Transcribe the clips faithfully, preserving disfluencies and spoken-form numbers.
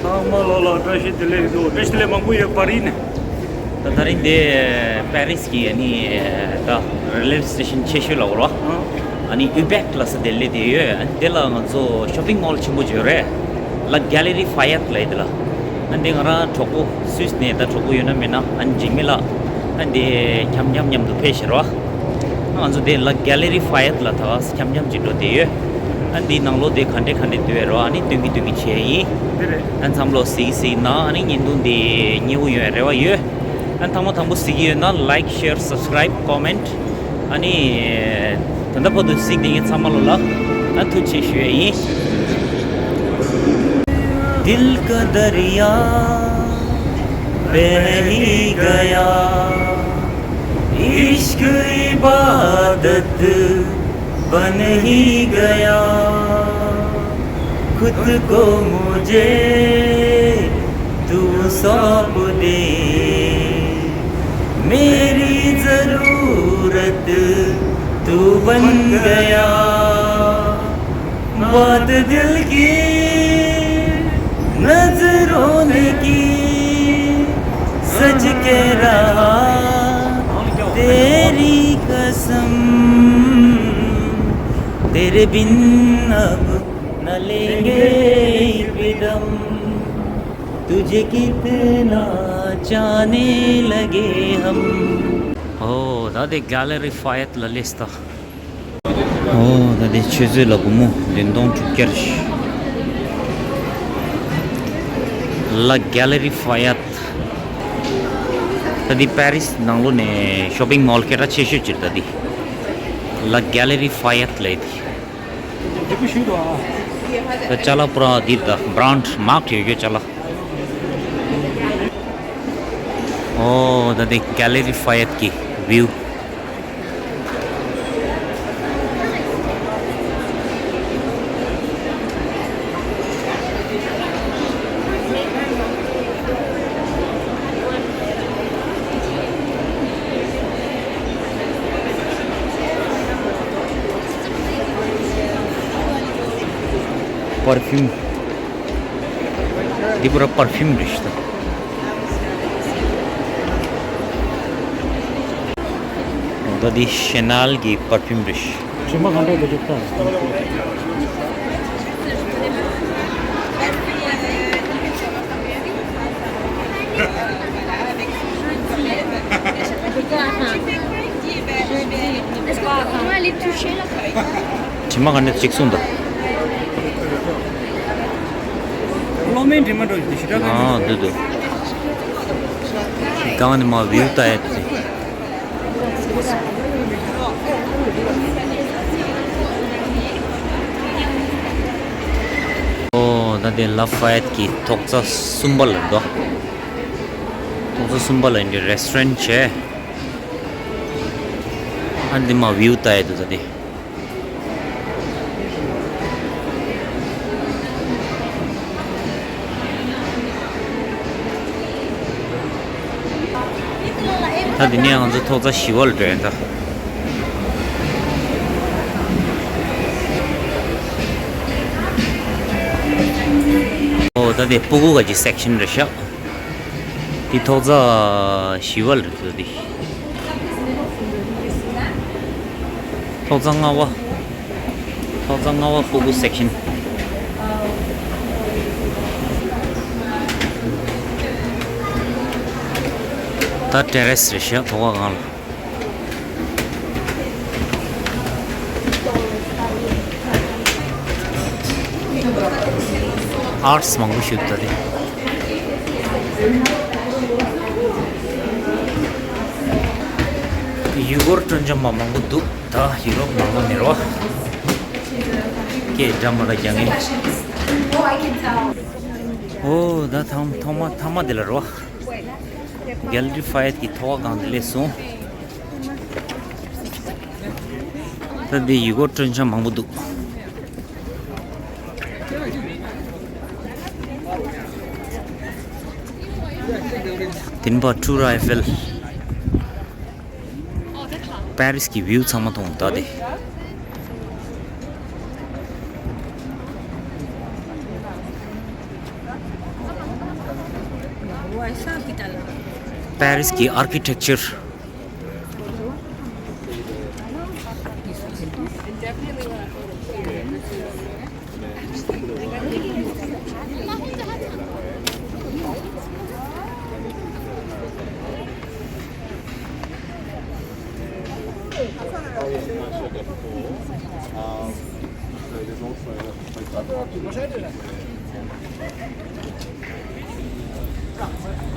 ཚང་མ་ལོ་ལ་བཀྲ་ཤིས་བདེ་ལེགས་འདུག་བཀྲ་ཤིས་བདེ་ལེགས་མང་པོ་ཡོད་པ་རེད་ནས། ད་ད་རིང་འདི་པེ་རིས་ཀྱི་ཨ་ནི་ད་རེལ་ཝེ་སི་ཊེ་ཤན་ཆེ་ཤོས་ལ་འོར་བ། ཨ་ནི་ཨུ་བེག་ལ་ས་དེ་ལས་དེ་ཡོད། ཨ་ནི་དེ་ལ་ང་ཚོ་ཤོ་པིང་མོལ་ཆེན་པོ་ཅིག་ཡོད་རེད། ལ་གེ་ལེ་རི་ཧྥ་ཡད་ལ་ཡོད་དེ་ལ། ཨ་ནི་དེ་ང་རང་གྲོགས་པོ་སུད་སི་ནས་ད་གྲོགས་པོ་ཡོད་ན་མེད་ན་ཨ་ནི་འཇིགས་མེད་ལ་ཨ་ནི་དེ་འཆམ་འཆམ་མཉམ་དུ་ཕེབས་ཤེར་བ། ང་ཚོ་དེ་ལ་གེ་ལེ་རི་ཧྥ་ཡད་ལ་ད་ག་ས་འཆམ་འཆམ་ཅིག་འགྲོ་དེ་ཡོད། ཨ་ནི་དེའི་ནང་ལོགས་དེ་ག་འདྲས་ག་འདྲས་འདུག་ཡོད་རོ། ཨ་ནི་སྟོན་གི་སྟོན་གི་བྱས་ཡིན། ཨ་ནི་ཚང་མ་ལོ་གཟིགས་གཟིགས་ན་ཨ་ནི་བརྙན་ཐུང་འདི་མཉེས་པོ་ཡོང་རེ་བ་ཡོད། ཨ་ནི་ཐང་མ་དང་པོ་གཟིགས་ཀྱི་ཡོད་ན་ལའིཀ་ཤེར་སབ་སི་ཀ་རའིབ་ཀོ་མེན་ཊི། ཨ་ནི་ད་ལྟ་བར་དུ་གཟིགས་བསྡད་མཁན་ཚང་མ་ལོ་ལ་ཨ་ཐུགས་རྗེ་ཆེ་ཞུ་ཡ་ཡིན། दिल का दरिया बह ही गया, इश्क इबादत बन ही गया। खुद को मुझे तू सौंप दे, मेरी जरूरत तू बन गया। बात दिल की नजरों ने की, सच कह रहा तेरी कसम, तेरे बिन अब न लेंगे एक भी दम। तुझे कितना चाहने लगे हम। ཨོ་ད་དེ་གེ་ལེ་རི་ཧྥ་ཡད་ལ་སླེབས་ད། ཨོ་ད་དེ་ཆུ་ཚོད་ལ་སྒོར་མོ་བདུན་སྟོང་དྲུག་བརྒྱ། ལ་གེ་ལེ་རི་ཧྥ་ཡད། ད་དེ་པེ་རིས་ནང་ལོགས་ནས་ཤོ་པིང་མོལ་སྐད་གྲགས་ཆེ་ཤོས་ཅིག་རེད། ད་དེ་ལ་གེ་ལེ་རི་ཧྥ་ཡད་ལ་ཡོད་དེ། ད་ཅ་ལག་པུ་ར་འདི་ད་བྷ་རན་ཌི་མཱར་ཀ་ཡོད་རྒྱུ་ཅ་ལག། ཨོ་ད་དེ་གེ་ལེ་རི་ཧྥ་ཡད་ཀྱི་བིའུ། པར་ཕིའུམ། འདི་པུ་ར་པར་ཕིའུམ་རེད་ཤག་ད་འདི་ཤེ་ནལ་གྱི་པར་ཕིའུམ་རེད་ཤག་དྲི་མ་གང་འདྲ་འདུག་ཅིག་ལྟ། དྲི་མ་གང་འདྲ་ཅིག་གསུངས་འདུག་གློག་མེ་དྲི་མ་འདྲ་ཞེ་དྲག་གང་འདུག་འདུག་གང་ནས་མ་བིའུ་ལྟ་ཡ་དེ། ཨོ་ད་དེ་ལ་ཧྥ་ཡད་ཀྱི་ཐོག་བརྩེགས་གསུམ་པ་ལ་འདུག་ཐོག་བརྩེགས་གསུམ་པ་ལ་ཡིན་དུས་རེ་སི་ཊོ་རན་ཊི་བྱས། ཨ་འདི་མ་བིའུ་ལྟ་ཡ་འདུག་ད་དེ། ད་འདི་ནས་ང་ཚོ་ཐོག་བརྩེགས་བཞི་པ་ལ་འགྲོ་ཡ་ད། ཨོ་ད་དེ་སྤུ་གུ་ག་གི་སེག་ཤན་རེད་ཤག་འདི་ཐོག་བརྩེགས་བཞི་པ་ལ་འགྲོ་འདི། ཐོག་བརྩེགས་ལྔ་པ། ཐོག་བརྩེགས་ལྔ་པ་སྤུ་གུ་སེག་ཤན། ད་ཏེ་རེ་སི་རེད་ཤག་ཐོག་ཁ་སྒང་ལ། ཨར་ཊི་སི་མང་པོ་ཞིག་འདུག་ད་དེ། ཡུལ་སྐོར་སྤྲོ་འཆམ་པ་མང་པོ་འདུག་ད་ཡུ་རོབ་ནང་ལོགས་ནས་རོ། སྐད་འདྲ་མི་འདྲ་རྒྱག་མཁན། ཨོ་ད་ཐང་ཐོག་མ་ཐ་མ་དེ་ལ་རོ། གེ་ལེ་རི་ཧྥ་ཡད་ཀྱི་ཐོག་ཁ་སྒང་དེ་སླེབས་སོང་། ད་འདི་ཡུལ་སྐོར་སྤྲོ་འཆམ་མང་པོ་འདུག་དེ་ནས་ཕར་ཊུར་ཨའི་ཧྥེལ། པེ་རིས་ཀྱི་བིའུ་ཚང་མ་མཐོང་ད་དེ། པེ་རིས་ཀྱི་ཨར་ཀི་ཊེག་ཅར།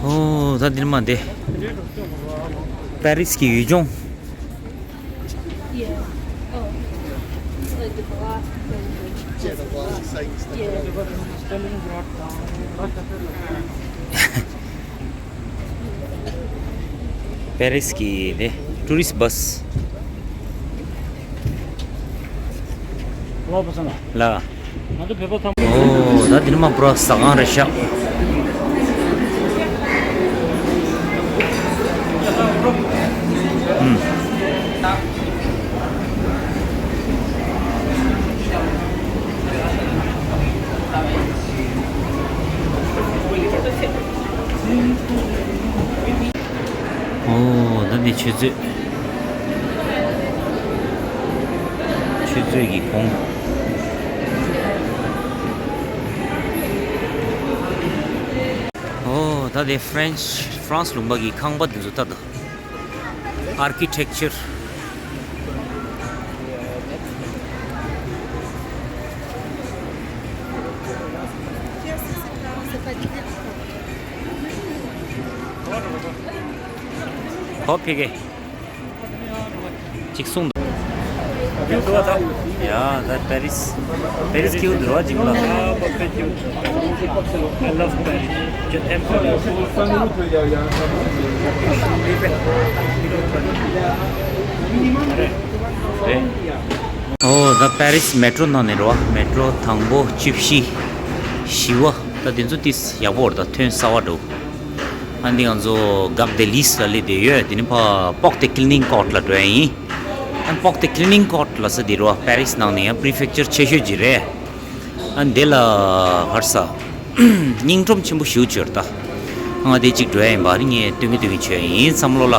ཨོ། ད་འདིར་མ་འདི། པེ་རིས་ཀྱི་ཡུལ་ལྗོངས། པེ་རིས་ཀྱི་དེ་ཊུ་རིསྚ་བྷས། ལ། ང་ཚོ་བོད་པ་ཚང་མ། ཨོ། ད་འདི་ནི་མ་པུ་ར་ཟ་ཁང་རེད་ཤག་ཨུམ། ཨོ། ད་འདི་ཆུ་མཛོད། ཆུ་མཛོད་ཀྱི་གོང་། ཨོ། ད་འདི་ཧྥ་རན་སི་ཧྥ་རན་སི་ལུང་པ་གི་ཁང་པ་འདི་ཚོ་ལྟ་དང་། ཨར་ཀི་ཊེག་ཅར། ཧོ་ཕི་གེ། གཅིག་གསུངས་འདུག་ཡ། ད་པེ་རིས། པེ་རིས་ཁྱིའུ་འདུག་རོ་གཅིག་ལ། I love Paris. ཨོ། ད་པེ་རིས་མེ་ཊོ་ནང་ནས་རོ། མེ་ཊོ་དང་པོ་བཅུ་བཞི། བཞི་བ། ད་དེ་ཚོ་ཏིས་ཡག་པོ་རེད། ད་ཐོན་གསར་བ་འགྲོ། ཨ་འདི་ང་ཚོ་གག་དེ་ལིས་ལ་སླེབས་བསྡད་ཡོད། དེ་ནི་ཕ་པོག་དེ་ཀི་ལི་ནིང་ཀོརཊ་ལ་འགྲོ་ཡ་ཡིན། ཨ་པོག་དེ་ཀི་ལི་ནིང་ཀོརཊ་ལ་ས་དེ་རུ་བ་པེ་རིས་ནང་ནས་ཡང་པི་རི་ཕེག་ཅར་ཆེ་ཤོས་ཅིག་རེད། ཨ་འདི་ལ་ཧར་ས་སྙིང་ཁྲོམ་ཆེན་པོ་ཞེ་པོ་ཅིག་ཡོད་རེད་ད། ང་དེ་གཅིག་འགྲོ་ཡ་ཡིན་པ་ནི་ངས་སྟོན་གི་སྟོན་གི་བྱོས་ཡིན་བསམ་བློ་ལ།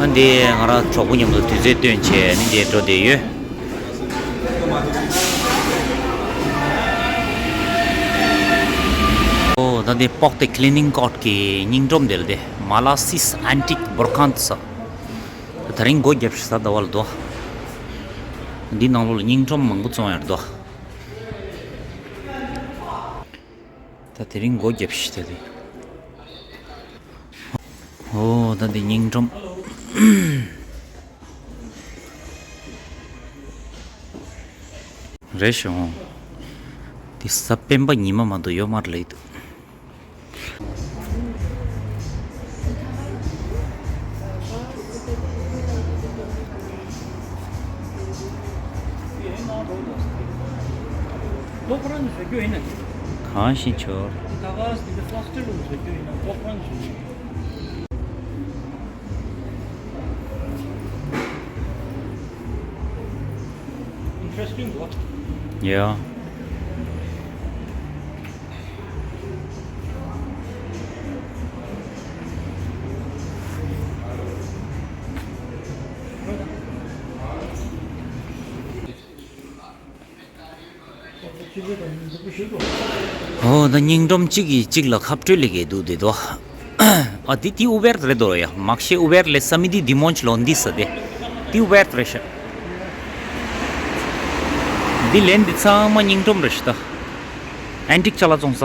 ཨ་འདི་ང་རང་གྲོགས་པོ་མཉམ་དུ་དུས་ཚོད་བཏོན་བྱས་ནི་འདི་འགྲོ་བསྡད་ཡོད། ཨོ། ད་འདི་པོག་དེ་ཀི་ལི་ནིང་ཀོརཊ་གི་སྙིང་ཁྲོམ་དེ་ལ་དེ་མ་ལ་སིས་ཨན་ཊིག་བོར་ཁན་ས། ད་རིང་སྒོ་བརྒྱབ་ཤག་ཟླ་བ་ལ་དོ། འདི་ནང་ལོགས་ལ་སྙིང་ཁྲོམ་མང་པོ་བཙོང་ཡ་རེད་དོ། ད་དེ་རིང་སྒོ་བརྒྱབ་ཤག་དེ་ལས། ཨོ། ད་འདི་སྙིང་ཁྲོམ། རེད་ཤག་འདི་གཟའ་སྤེན་པ་ཉི་མ་མ་གཏོགས་ཡོད་མ་རེད་ལབ་ཀྱི་འདུག་ལོ་ཁོ་རང་གིས་བཟོ་རྒྱུ་ཡིན་ན། གང་ཞིག་བྱོས། ད་ག་སེ་དེ་ཧོ་སི་ཊེལ་ལ་བཟོ་རྒྱུ་ཡིན་ན་ལོ་ཁོ་རང་གིས་བཟོ་རྒྱུ་ཡིན། Interesting, what? Yeah. ཨོ། ད་སྙིང་ཁྲོམ་གཅིག་གིས་གཅིག་ལ་ཁ་སྤྲོད་ལས་ཀའི་འདུག་དེ་དོ། ཨ་དེ་དེ་ཨུ་བེར་རེད་དོ་ཡ། མག་ཤེས་ཨུ་བེར་ལས་ས་མི་དེ་དེ་མོན་ཆ་ལོ་འདི་ས་དེ་དེ་ཨུ་བེར་རེད་ཤག་འདི་ལན་འདི་ཚང་མ་སྙིང་ཁྲོམ་རེད་ཤག་ད་ཨན་ཊིག་ཅ་ལག་བཙོང་ས།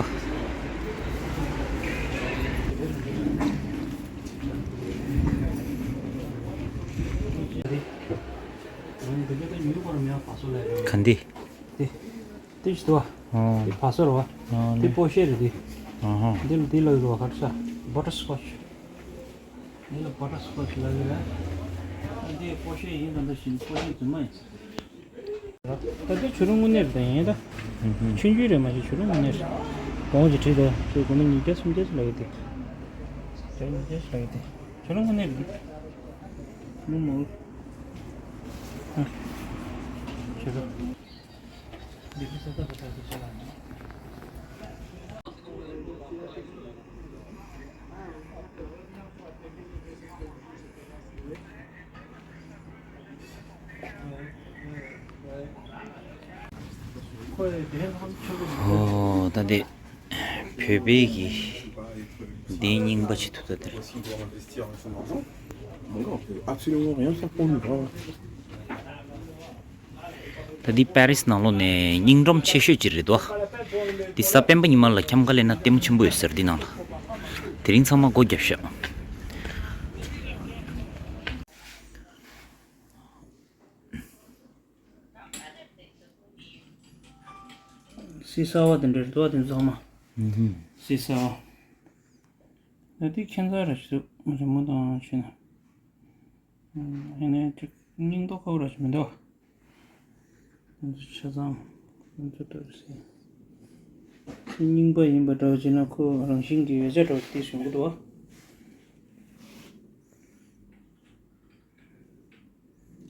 ག་འདི། དེ། དེ་ཞིག་འདུག་བ། ཨོ། དེ་བ་སོ་རེད་བ། ཨོ། དེ་པོ་ཤེ་རེད་དེ། ཨོ་ཧོ། འདི་ལ་དེ་ལ་ཡོད་བ་ཁར་ཤ། བ་ཊར་སི་ཀོ་ཆི། འདི་ལ་བ་ཊར་སི་ཀོ་ཆི་ལབ་ཡོད་རེད། ཨ་འདི་པོ་ཤེ་ཡིན་ད་འདི་བཞིན་པོ་ཤེ་རྫུན་མ་ཡིན། ད་ལྟ་ཁྱོད་རང་དངོས་གནས་རེད་ད་ཡིན་ད། ཨུ་ཧུ། ཆུང་ཆུང་རེད་མ་གཞི་ཁྱོད་རང་དངོས་གནས་རེད། གོང་གི་བྲིས་ད་ཁྱོད་སྒོར་མོ་ཉིས་བརྒྱ་སུམ་བརྒྱ་ཞིག་ལབ་ཡོད་དེ། བརྒྱ་ཉིས་བརྒྱ་ཞིག་ལབ་ཡོད་དེ། ཁྱོད་རང་དངོས་གནས་རེད། མོ་མོ། ཨ། ཁྱོད་རང་། འདི་ཁོ་ས་ད་ཁོ་ད་ཁོ་ས་ལ་ནི། ཨོ་ད་དེ་བོད་པའི་གི་དེའི་རྙིང་པ་ཅིག་ཐུག་ད་དེར། Donc, on peut absolument rien faire pour nous. Vraiment. ད་འདི་པེ་རིས་ནང་ལོགས་ནས་རྙིང་སྒྲོམ་ཆེ་ཤོས་ཅིག་རེད་དོ། འདི་གཟའ་སྤེན་པ་ཉི་མ་ལ་འཁྱམ་ག་ལེན་ན་ལྟད་མོ་ཆེན་པོ་ཡོད་ཟེར་འདི་ནང་ལ། དེ་རིང་ཚང་མ་སྒོ་བརྒྱབ་ཤག་སི་ས་བ་དེ་འདྲ་རེད་དོ་དེ་ཚང་མ། སི་ས་བ། ད་འདི་ཁྱད་མཚར་རེ་ཞིག་འདུག་རི་མོ་དང་བྱས་ན། ཨ་ནི་ཅིག་རྙིང་པ་ཁོ་ར་ཞིག་མི་འདུག་ང་ཚོ་ཆ་ཚང་ང་ཚོ་ལྟ་བུ་ཟེར། རྙིང་པ་ཡིན་པ་འདྲ་བོ་བྱས་ན་ཁོ་རང་བཞིན་གྱི་ཡོད་ཆ་འདྲ་བོ་དེ་བྱུང་གི་འདུག་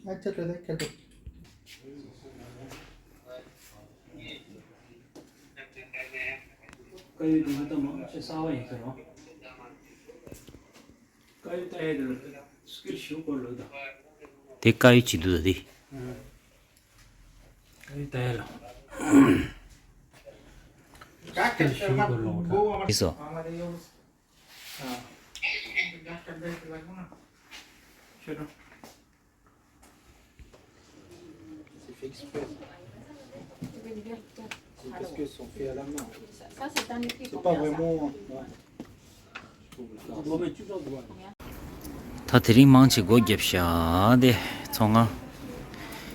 ཨ་ཅག་ད་ཁྱད་དུ། དཀར་ཡོལ་འདི་ཚོ་ད་མང་ཆེ་གསར་པ་ཡིན་ཟེར་རོ། དཀར་ཡོལ་ལྟ་ཡས་དེ་ལ་སྐྱིད་ཞུ་སྐོར་ལ་ད། དེ་དཀར་ཡོལ་ཅིག་འདུག་ད་དེ། དཀར་ཡོལ་ལྟ་ཡས་ལ། སྐྱིད་ཞུ་སྐོར་ལ་ད། དེ་སོ། C'est fait exprès. C'est parce que sont faits à la main. C'est pas vraiment. Ouais. ད་དེ་རིང་མང་ཆེ་སྒོ་བརྒྱབ་ཤག་དེ་ཚོང་ཁང་།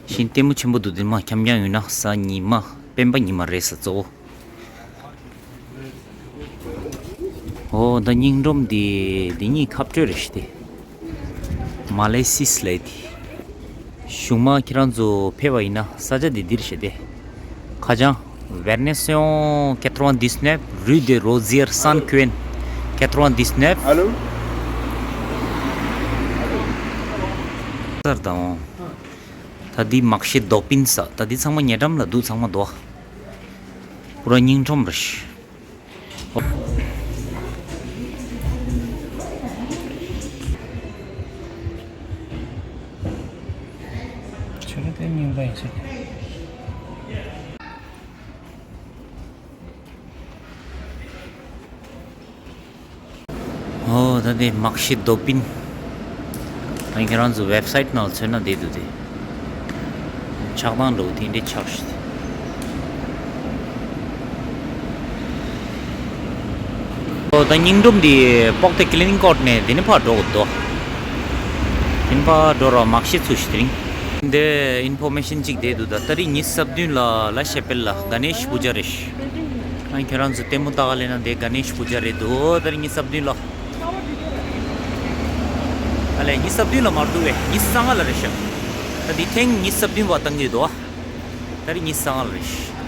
ཤིན་ལྟད་མོ་ཆེན་པོ་འདུག་དེ་མ་འཁྱམ་འཁྱམ་ཡོད་ན་གཟའ་ཉི་མ་སྤེན་པ་ཉི་མ་རེད་ས་གཙོ་བོ། ཨོ་ད་རྙིང་སྒྲོམ་འདི་འདི་གཉིས་ཁ་སྤྲོད་རེད་ཤི་དེ། མ་ལེ་སིས་ལེ་དེ། གཞུག་མ་ཁྱེད་རང་ཚོ་ཕེབས་པ་ཡིན་ན་ས་ཆ་འདི་འདིར་ཤི་དེ། ཁ་བྱང་། Vernay Saint-Ouen quatre-vingt-dix-neuf rue des Rosières Sainte-Guyenne quatre-vingt-dix-neuf. Allô? སར་དང་། ད་འདི་མག་ཤེད་རྡོ་པིན་ས་ད་འདི་ཚང་མ་ཉེ་འགྲམ་ལ་འདུག་ཚང་མ་འདུག་པུ་ར་རྙིང་སྒྲོམ་རེད། ཆུ་རུ་དེ་རྙིང་པ་ཡིན་ཟེར། ཨོ་ད་དེ་མག་ཤེད་རྡོ་པིན། ཨ་ཁྱེད་རང་ཚོ་ཝེབ་སའིཊ་ནང་ཚོད་ན་བསྡད་འདུག་དེ། ཆགས་སྟངས་འགྲོ་དེ་འདྲའི་ཆགས་ཤི། ཨོ་ད་རྙིང་སྒྲོམ་འདི་པོག་ཏེ་ཀི་ལི་ནིང་ཀོར་ནས་དེ་ནས་ཕར་འགྲོ་དགོས་འདུག་དེ་ནས་ཕར་འགྲོ་ར་མག་ཤེད་ཚུགས་ཤི་དེ་རིང་། འདི་ཨིན་ཕོར་མེ་ཤན་གཅིག་བསྡད་འདུག་ད་ད་རེས་ཉི་ཤུ་རྩ་བདུན་ལ་ལ་ཤེ་པེལ་ལ་ག་ནེཤ་པུ་ཇ་རེད། ཨ་ཁྱོད་རང་ཚོ་ལྟད་མོ་ལྟ་ག་ལེན་ན་འདི་ག་ནེཤ་པུ་ཇ་རེད་འདུག་ད་རེས་ཉི་ཤུ་རྩ་བདུན་ལ། ཨ་ལས་ཉི་ཤུ་རྩ་བདུན་ལ་མར་འདུག་བས་ཉི་ཤུ་རྩ་ལྔ་ལ་རེད་ཤག་ད་འདི་ཐེངས་ཉི་ཤུ་རྩ་བདུན་བ་བཏང་གི་འདུག་ད་རེས་ཉི་ཤུ་རྩ་ལྔ་ལ་རེད་ཤག